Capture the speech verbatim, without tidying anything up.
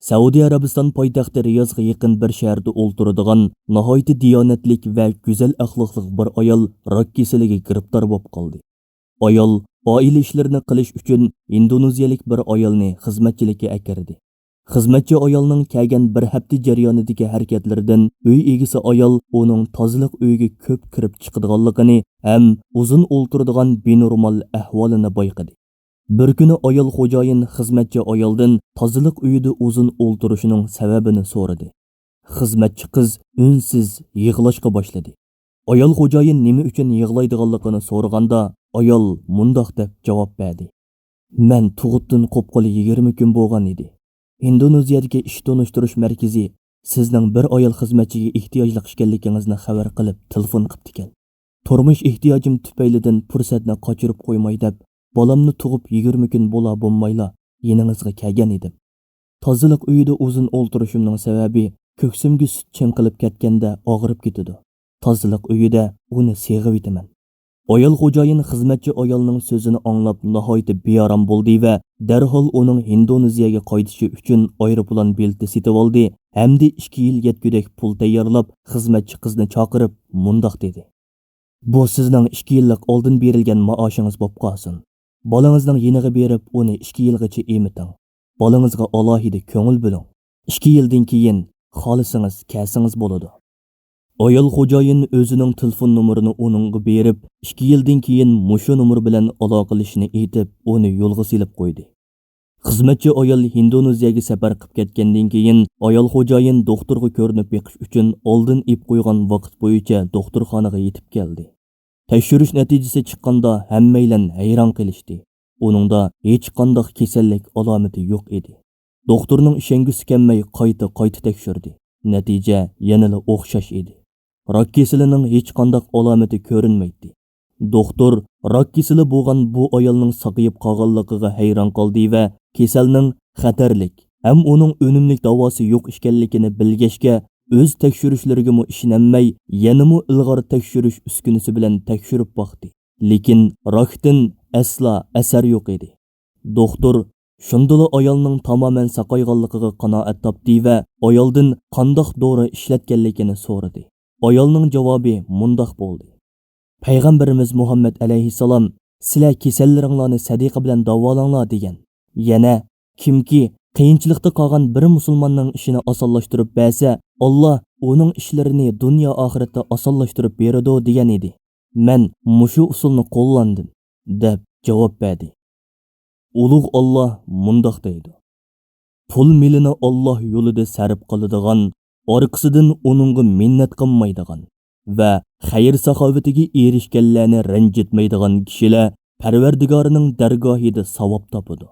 سەئۇدى ئەرەبىستان پايتەختى رىيازغا يېقىن بىر شەھەردە ئولتۇرىدىغان ناھايىتى دىيانەتلىك ۋە گۈزەل ئەخلاقلىق بىر ئايال راك كېسىلىگە گىرىپتار بولۇپ قالدى. ئايال ئائىلە ئىشلىرىنى قىلىش ئۈچۈن ئىندونېزىيەلىك بىر ئايالنى خىزمەتچىلىككە ئەكىردى. خىزمەتچى ئايالنىڭ كەلگەن بىر ھەپتە جەريانىدىكى ھەرىكەتلىرىدىن ئۆي ئىگىسى ئايال ئۇنىڭ تازىلىق ئۆيىگە كۆپ كىرىپ چىقىدىغانلىقىنى ھەم ئۇزۇن ئولتۇرىدىغان بىنورمال ئەھۋالىنى بايقىدى. بىر كۈنى ئايال خوجايىن خىزمەتچى ئايالدىن تازىلىق ئۆيىدە ئۇزۇن ئولتۇرۇشىنىڭ سەۋەبىنى سورىدى. خىزمەتچى قىز ئۈنسىز يىغلاشقا باشلىدى. ئايال خوجايىن نېمە ئۈچۈن يىغلايدىغانلىقىنى سورىغاندا، ئايال مۇنداق دەپ جاۋاب بەردى: «مەن تۇغۇتتىن قوپقىلى يىگىرمە كۈن بولغان ئىدى. ئىندونېزىيەدىكى ئىش تونۇشتۇرۇش مەركىزى سىزنىڭ بىر ئايال خىزمەتچىگە ئېھتىياجلىق ئىكەنلىكىڭىزنى خەۋەر قىلىپ تېلېفون قىپتىكەن. تۇرمۇش ئېھتىياجىم تۈپەيلىدىن پۇرسەتنى قاچۇرۇپ قويماي دەپ، بالامنى تۇغۇپ يىگىرمە كۈن بولا بولمايلا يېنىڭىزغا كەلگەن ئىدىم. تازىلىق ئۆيىدە ئۇزۇن ئولتۇرۇشۇمنىڭ سەۋەبى، كۆكسۈمگە سۈت چىڭقىلىپ كەتكەندە ئاغرىپ كېتىدۇ. تازىلىق ئۆيىدە ئۇنى سېغىۋېتىمەن.» ئايال خوجايىن خىزمەتچى ئايالنىڭ سۆزىنى ئاڭلاپ ناھايىتى بىئارام بولدى ۋە دەرھال ئۇنىڭ ھىندونېزىيەگە قايتىشى ئۈچۈن ئايروپىلان بېلىتى سېتىۋالدى ھەمدە ئىككى يىل يەتكۈدەك پۇل تەييارلاپ، خىزمەتچى قىزنى چاقىرىپ مۇنداق دېدى: «بۇ سىزنىڭ ئىككى يىللىق ئالدىن بېرىلگەن مائاشىڭىز بوپ قالسۇن. بالىڭىزنىڭ يېنىغا بېرىپ ئۇنى ئىككى يىلغىچە ئېمىتىڭ. بالىڭىزغا ئالاھىدە كۆڭۈل بۆلۈڭ. ئىككى يىلدىن كېيىن خالىسىڭىز كەلسىڭىز بولىدۇ.» ئايال خوجايىن ئۆزىنىڭ تېلېفون نومۇرىنى ئۇنىڭغا بېرىپ، ئىككى يىلدىن كېيىن مۇشۇ نومۇر بىلەن ئالاقىلىشىشنى ئېيتىپ، ئۇنى يولغا سېلىپ قويدى. خىزمەتچى ئايال ھىندونېزىيەگە سەپەر قىلىپ كەتكەندىن كېيىن، ئايال خوجايىن دوختۇرغا كۆرۈنۈپ بېقىش ئۈچۈن ئالدىن ئېلىپ قويغان ۋاقىت بويىچە دوختۇرخانىغا يېتىپ كەلدى. تەكشۈرۈش نەتىجىسى چىققاندا ھەممەيلەن ھەيران قېلىشتى. ئۇنىڭدا ھېچقانداق كېسەللىك ئالامىتى يوق ئىدى. دوختۇرنىڭ ئىشەنگۈسى كەلمەي قايتا-قايتا تەكشۈردى. نەتىجە يەنىلا ئوخشاش ئىدى. راك كېسىلىنىڭ ھېچقانداق ئالامىتى كۆرۈنمەيتتى. دوختۇر راك كېسىلى بولغان بۇ ئايالنىڭ ساقىيىپ قالغانلىقىغا ھەيران قالدى ۋە كېسەلنىڭ خەتەرلىك ھەم ئۇنىڭ ئۈنۈملۈك داۋاسى يوق ئىكەنلىكىنى بىلگەچكە، ئۆز تەكشۈرۈشلىرىگىمۇ ئىشىنەلمەي، يەنىمۇ ئىلغار تەكشۈرۈش ئۈسكۈنىسى بىلەن تەكشۈرۈپ باقتى. لېكىن راكتىن ئەسلا ئەسەر يوق ئىدى. دوختۇر شۇندىلا ئايالنىڭ تامامەن ساقايغانلىقىغا قانائەت تاپتى ۋە ئايالدىن قانداق دورا ئىشلەتكەنلىكىنى سورىدى. ئايالنىڭ جاۋابى مۇنداق بولدى: «پەيغەمبىرىمىز مۇھەممەد ئەلەيھىسسالام، سىلەر كېسەللىرىڭلارنى سەدىقە بىلەن داۋالاڭلار دېگەن. يەنە، كىمكى قىيىنچىلىقتا قالغان بىر مۇسۇلماننىڭ ئىشىنى ئاسانلاشتۇرۇپ بەرسە، ئاللا ئۇنىڭ ئىشلىرىنى دۇنيا ئاخىرەتتە ئاسانلاشتۇرۇپ بېرىدۇ» دېگەن ئىدى. «مەن مۇشۇ ئۇسۇلنى قوللاندىم» دەپ جاۋاب بەردى. ئۇلۇغ ئاللا مۇنداق دەيدۇ: «پۇل مېلىنى ئاللا يولىدا سەرپ قىلىدىغان، ئارقىسىدىن ئۇنىڭغا مىننەت قىلمايدىغان ۋە خەير-ساخاۋىتىگە ئېرىشكەنلەرنى رەنجىتمەيدىغان كىشىلەر پەرۋەردىگارىنىڭ دەرگاھىدا ساۋاب تاپىدۇ.